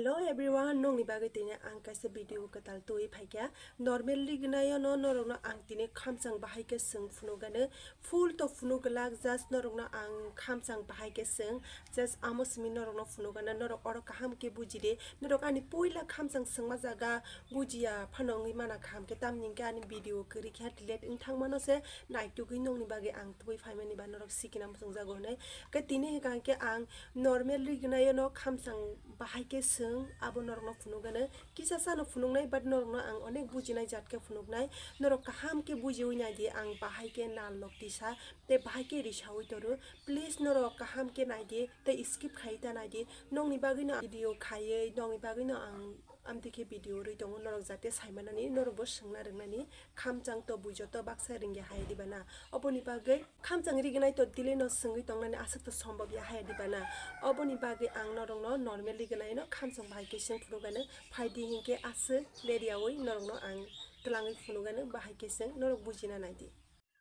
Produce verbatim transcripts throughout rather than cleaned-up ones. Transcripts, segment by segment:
Hello everyone, nokni bagwi tini ang kaisa video kwtal twi phaikha. Normal rignayo no norokno ang tini khamchang bahai khe swng phunukgano, full to phunuk glak, just norokno ang khamchang bahai khe swng, just amo simi norokno phunukgano, norok oro kaham khe bujidi, norok ani puila khamchang swngma jaga bujiya phano wngwi mana kaham khe, tamni hwnkhe ani video kwrwi khe delete wng thangmano se naitugwi nokni bagwi ang twi phaimani ba norok sikina muchungjago hwnwi. Khe tini hwnkha hwnkhe ang normal rignayo no khamchang bahai khe swng, abo norokno phunukgano. Kisa sano phunuknai, but norokno ang onek bujinai jat khe phunuknai. Norok kaham khe bujiwi naidi, ang bahai khe nal lok tisa tei bahai khe risawi toro. Please norok kaham khe naidi tei skip khai ta naidi. Nokni bagwino video khaiwi, nokni bagwino ang amtwi khe video rwi tongo, norok jate saimanani, norokbo swngna rwngnani. Khamchang to bui joto baksa ringya hai diba na? Oboni bagwi khamchang rignai to delete no swngwi tongnani aswk to sombab ya hai diba na? Oboni bagwi ang norokno normal rignai no khamchang bahai khe swng phunukgano, phaidi hinkhe aswk beriyawi norokno ang twlangwi phunukgano, bahai khe swng norok bujina naidi.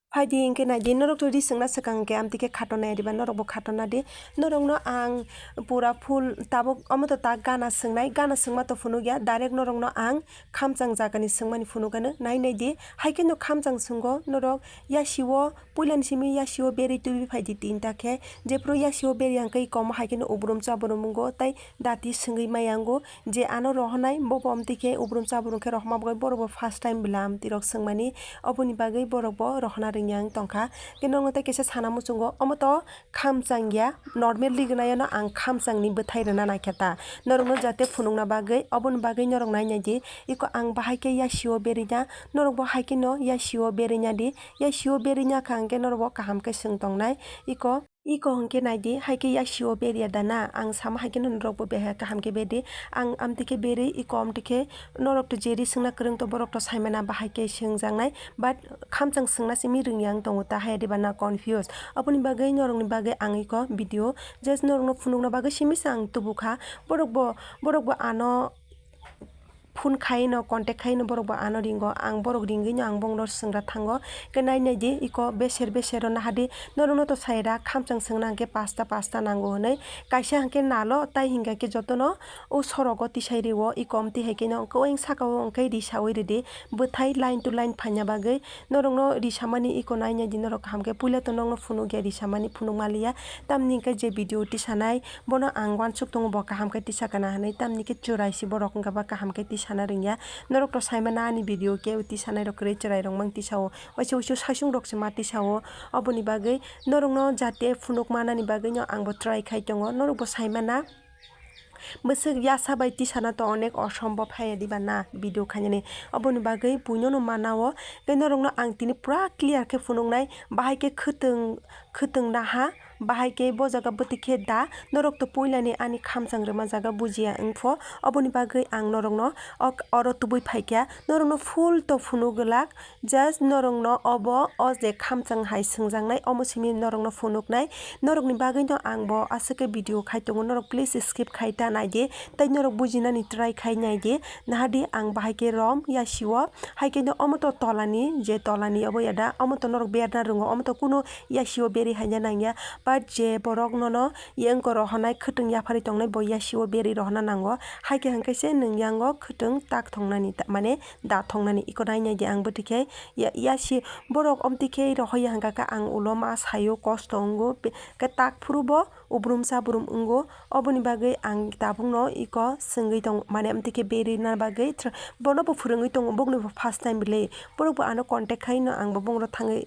Phaidi hinkhe naidi, norok to ri swngna swkang hinkhe amtwi khe khatona ya diba, norokbo khatona di. Norokno ang pura full tabuk omo to ta gana swngna, gana swngma to phunukya, direct norokno ang khamchang jagani swngmani phunukgano, nai naidi. Hai kheno khamchang swnggo norok, yasio puilani simi yasio beri twiwi phaidi tinta khe, jephru yasio beri hwnkhe ikomo hai kheno ubrum chabrum wngo tei dati swngwi maya wngo, je ano rohonai bobo amtwi khe ubrum chabrum khe rohorma bagwi borokbo first time bwla amtwi rok swngmani, oboni bagwi borokbo rohorna rwngya wng tongkha. Khe norokno tei kaisa sana muchungo, omo to khamchang ya, normal rignayo no ang khamchangni bwthai rwna naikha ta. Norokno jate phunukna bagwi, oboni bagwi norok nai naidi. Iko ang bahai khe yasio berina, norokbo hai kheno yasio berina di. Yasio berina kha hwnkhe norokbo kaham khe swng tongnai. Iko, iko hwnkhe naidi, hai khe yasio beria da na? Ang sama hai kheno norokbo beha kaham khe bedi. Ang amtwi khe beri, iko amtwi khe norok to jeri swngna kwrwng to borok to saimana bahai khe swngjaknai. But khamchang swngna simi rwngya wng tongo ta, hai diba na confuse. Aboni bagwi norokni bagwi ang iko video just norokno phunukna bagwi simi se ang tubukha. Borokbo, borokbo ano phone khaino, contact khaino borokbo ano ringo. Ang borok ringwino ang bongno swngra thango. Khe nai nai di iko beser beser no nahadi norokno to saira khamchang swngna hwnkhe pasta pasta nango hwnwi. Kaisa hwnkhe nalo tai hwnkha khe jotono o sorogo tisai rio, iko amtwi hai kheno hwnkhe oyang sakao hwnkhe risawi ridi. Bwthai line to line phaina bagwi norokno risamani iko nai nai di norok kaham khe. Puila to nokno phunukya risamani, phunuk maliya, tamni hwnkhe je video tisanai bono ang uansuk tongo bo kaham khe tisakana hinwi, tamni khe chwrai si borok wngkha ba kaham khe tisana rwngya. Norok to saimana ani video khe tisanai rok kwrwi chwrai rok mang tisao, waisa waisa saichung rok se ma tisao, oboni bagwi norokno jate phunuk manani bagwino ang bo try khai tongo, norok bo saimana. Bwswk yasa bai tisana to onek osombhob haya diba na video khainani. Oboni bagwi buino no mana o. Tei norokno ang tini pura clear khe phunuknai, bahai khe khwtwng, khwtwng naha, bahai khe bo jaga bwtwi khe da. Norok to puilani ani khamchang rwma jaga bujiya wngpho. Oboni bagwi ang norokno ok oro tubui phaikha. Norokno full to phunuk glak. Just norokno obo o je khamchang hai swngjaknai, omo simi norokno phunuknai. Norokni bagwino ang bo aswk khe video khai tongo, norok please skip khai ta naidi. Tei norok bujinani try khai naidi. Nahadi ang bahai khe rom yasio, hai khe no omo to tolani, je tolani obo ya da, omo to norok berna rwngo, omo to kunu yasio beri haina nangya. But je borok nono yengko rohonai, khwtwng yapharwi tongnai, bo yasio beri rohona nango. Hai khe hwnkhe se nwng yango khwtwng tak thongnani ta-, mane da thongnani. Iko nai nai di ang bwtwi khe ya, yasi borok omtwi khe rohoya hwnkha khe ang ulo ma sayo, kosto wngo, be-, khe tak phuru bo ubrum chabrum wngo. Oboni bagwi ang tabukno iko swngwi tong, mane omtwi khe berina bagwi thr-, bono bo phwrwngwi tongo, bokni bo first time bile. Borok bo ano contact khaino ang bo bongno thangwi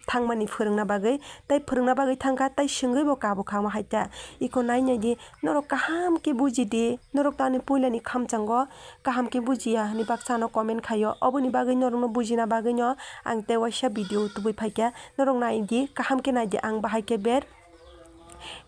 thangmani phwrwngna bagwi, tei phwrwngna bagwi thangkha, tei swngwi bo kabukha omo hai ta. Iko nai nai di, norok kaham khe buji di, norok to ani puilani khamchango kaham khe bujiya hwnwi baksa ano comment khaio. Oboni bagwi norokno bujina bagwino ang tei waisa video tubui phaikha. Norok nai di, kaham khe nai di, ang bahai khe ber.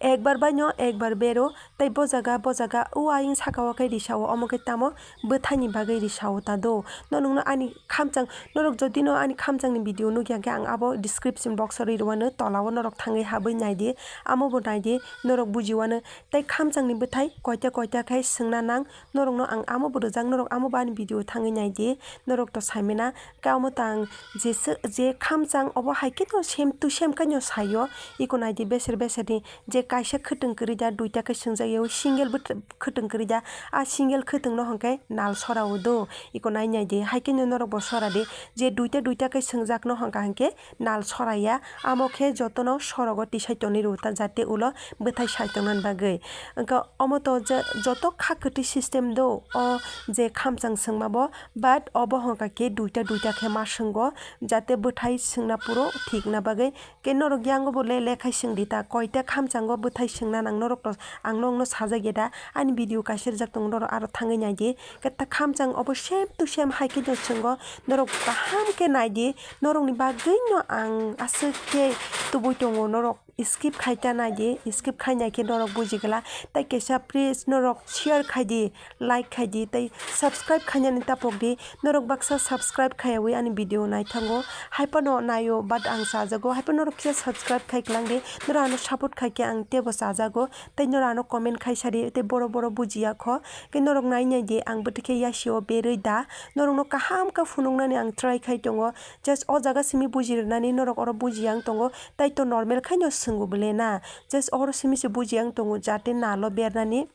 Ekbar baino ekbar bero, tei bo jaga, bo jaga, o aying saka o khe risa o, omo khe tamo bwthaini bagwi risa o ta do. No, nungno ani khamchang, norok jodi no ani khamchangni video nukya khe, ang abo description box o rwi rwmano, tola o norok thangwi habwi nai di, amo bo nai di, norok buji wano. Tei khamchangni bwthai koita koita khe swngna nang, norokno ang amo bo rwjak, norok amo bo ani video thangwi nai di, norok to saimena, khe amo tang je se-, je khamchang obo hai khe no same to same khe no saio, iko nai di beser beser ni je kaisa khwtwng kwrwi da duita khe swngjak ya o single bwtw-, khwtwng kwrwi da, a single khwtwng no hwnkhe nal sora o do, iko nai nai di, hai khe no norok bo sora di, je duita duita khe swngjak no hwnkha hwnkhe nal sora ya, amo khe jotono sorogo tisai tonwi rw ta, jate ulo bwthai sai tongna bagwi. Wngkha omo to je joto kha kwtwi system do, o je khamchang swngma bo, but obo hwnkha khe duita duita khe ma swngo, jate bwthai swngna puro thik na bagwi. Khe norok yango bo le lekhai swng di ta, koita khamchango bwthai swngna nang norok to, ang nokno sajak ya da, ani video kaisa rijak tongo, norok aro thangwi nai di. Khe ta khamchang obo same to same hai khe no swngo, norok kaham khe nai di, norokni bagwi no ang aswk khe tubui tongo, norok skip khai ta nai di, skip khai nai khe norok buji gla. Tai kaisa please norok share khai di, like khai di, tai subscribe khainani tapok di. Norok baksa subscribe khaiyawi ani video naithango, hai phano naio, but ang chajago, hai phano norok kisa subscribe khai kwlang di, norok ano support khai khe ang teibo chajago, tei norok ano comment khai sadi, tei boro boro bujiya kho, tei norok nai nai di, ang bwtwi khe yasio berwi da, norokno kaham khe phunuknani ang try khai tongo, just o jaga simi buji rwnani norok oro bujiya wng tongo, tai to normal khaino swngo bwle na, just oro simi se bujiya wng tongo, jate nalo bernani.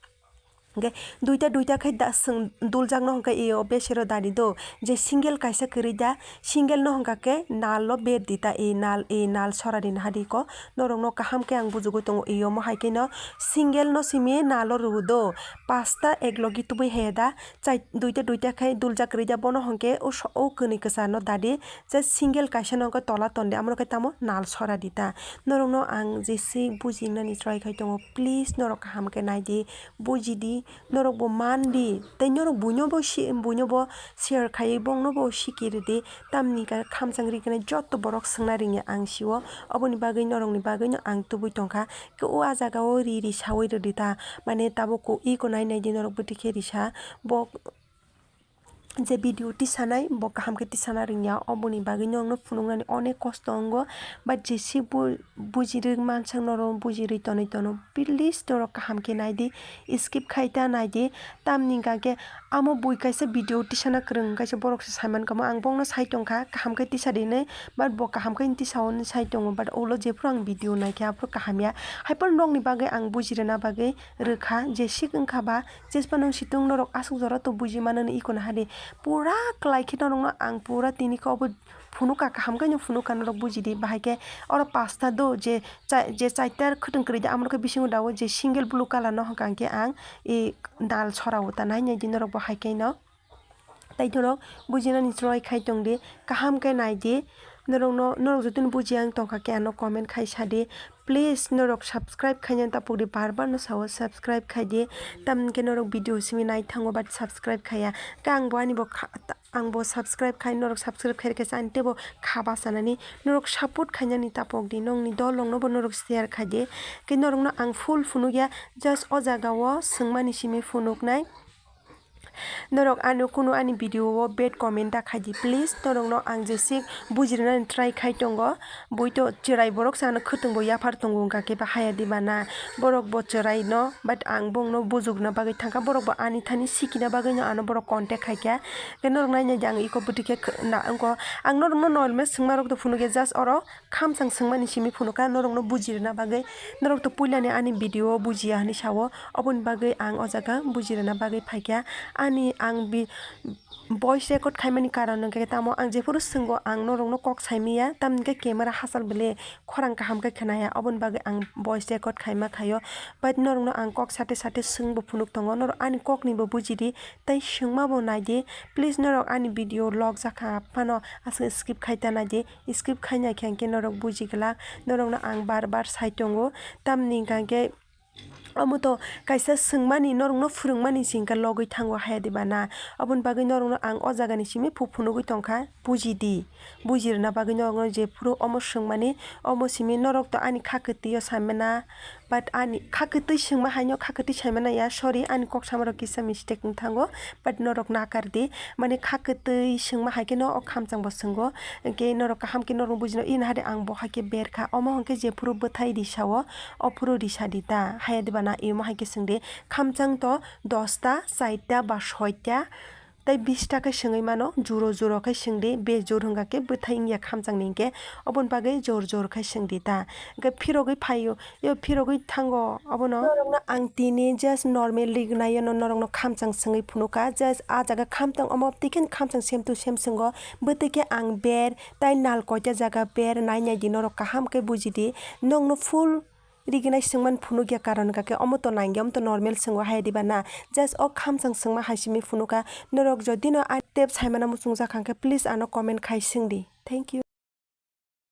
Hwnkhe duita duita khai da swng duljakno hwnkhe e o besero dani do, je single kaisa kwrwi da, single no hwnkha khe nal o ber di ta, e nal, e nal sora rini hadi ko, norok no kaham khe ang bujugwi tongo, e omo hai khe no single no simi nal o rw do, pasta ek logi tubui hai da, chai duita duita khai duljak kwrwi da, bono hwnkhe o so-, o kwnwi kwchar no dadi, je single kaisa no hwnkhe tola ton di, amo no khe tamo nal sora di ta, norok no ang jesi bujinani try khai tongo, please norok kaham khe nai di. Buji di, norok bo man di, tei norok buino bo si-, buino bo share khaiwi bongno bo sikiri di, tamni ka khamchang rignai joto borok swngna ringya ang sio, oboni bagwi norokni bagwino ang tubui tongkha, khe o a jaga o ri ri sawi rwdi ta, mane tabuk ko iko nai nai di norok bwtwi khe risa, bo je video tisanai bo kaham khe tisana ringya, oboni bagwi norokno phunuknani onek kosto wngo, but jesi bo bujirwi mansak norok bujirwi tonwi tono, please norok kaham khe nai di, skip khai ta nai di, tamni hwnkha khe amo bui kaisa video tisana kwrwng kaisa borok se saiman kamo, ang bongno sai tongkha kaham khe tisa di hinwi, but bo kaham khe tisa o hinwi sai tongo, but ulo jephuru ang video naikha aphuru kaham ya, hai phano nokni bagwi ang bujirwna bagwi rwkha, jesik wngkha ba, Jespa nwng situng norok aswk jora to buji mano ni iko nahadi. Pura kwlai khe norokno ang pura tini khe obo phunukha, kaham khe no phunukha norok buji di. Bahai khe oro pasta do je chai-, je chaita khwtwng kwrwi di, amo khe bisingo dago je single blue colour no hwnkha hwnkhe ang e nal sora o ta nai nai di norok bo hai khe no. Tai norok bujinani chwrai khai tong di, kaham khe nai di. Norokno, norok jotono bujiya wng tongkha khe ano comment khai sa di. Please norok subscribe khaina tapok di, bar bar no sao subscribe khai di. Tamni khe norok video simi nai thango but subscribe khaiya. Khe ang bo ani bo kha-, ang bo subscribe khai, norok subscribe khai rwkhe ani teibo kha bachanani. Norok support khainani tapok di, nongni dol rokno bo norok share khai di. Khe norokno ang full phunukya, just o jaga o swngmani simi phunuknai. Norok ano kunu ani video o bad comment da khai di, please. Norokno ang jesik bujirnani try khai tongo. Bui to chwrai borok se ano khwtwng bo yaphar tongo wngkha khe ba haya di ba na. Borok bo chwrai no, but ang bongno bujukna bagwi thangkha. Borok bo ani thani sikina bagwi no ano borok contact khai kha. Khe norok nai nai di ang iko bwtwi khe khna wngkho. Ang norokno normal swngma rok to phunukya, just oro khamchang swngmani simi phunukha norokno bujirwna bagwi. Norok to puilani ani video o bujiya hinwi sao, oboni bagwi ang o jaga bujirwna bagwi phaikha. Ani ang bi-, voice record khaimani karon hwnkhe tamo ang jephuru swngo ang norokno kok saimanya, tamni khe camera hachal bele khorang kaham khe khnaya, oboni bagwi ang voice record khaima khaio. But norokno ang kok sate sate swngbo phunuk tongo, norok ani koknibo bujidi tei swngmabo naidi. Please norok ani video log jakha phano aswk skip khai ta naidi. Skip khaina khe hwnkhe norok buji glak, norokno ang bar bar sai tongo. Tamni hwnkha khe omo to kaisa swngmani, norokno phwrwngmani se hwnkha logwi thango, haya diba na? Oboni bagwi norokno ang o jagani simi phu phunugwi tongkha, buji di. Buji rwna bagwi norokno jephuru omo swngmani, omo simi norok to ani kha kwtwi o saimana. But ani kha kwtwi swngma haino kha kwtwi saimana ya, sorry, ani kok samarok kisa mistake wng thango, but norok nakar di, mane kha kwtwi swngma hai kheno o khamchang bo swnggo, hwnkhe norok kaham khe norok bujino, ina hade ang bo hai khe ber kha, omo hwnkhe jephuru bwthai risa o, ophuru risa di ta, haya diba na imo hai khe swng di, khamchang to dosta, chaita ba soita, tei bish ta khe swngwi mano, juro juro khe swngdi, bejur hwnkha khe bwthai wngya khamchangni hinkhe, oboni bagwi jor jor khe swngdi ta. Hinkhe phirogwi phaio, yo phirogwi thango obono. Norokno ang tini just normal rignai, yono norokno khamchang swngwi phunukha, just a jaga khamtang omo twi khe khamchang sem to sem swngo, bwtwi khe ang ber, tai nal koita jaga ber nai nai di, norok kaham khe buji di. Nokno full riginai swngmani phunukya, karon hwnkha khe omo to nangya, omo to normal swngo hai diba na? Just o khamchang swngma hai simi phunukha. Norok jodi no a tep saimano muchungjak hwnkhe please ano comment khai swngdi. Thank you.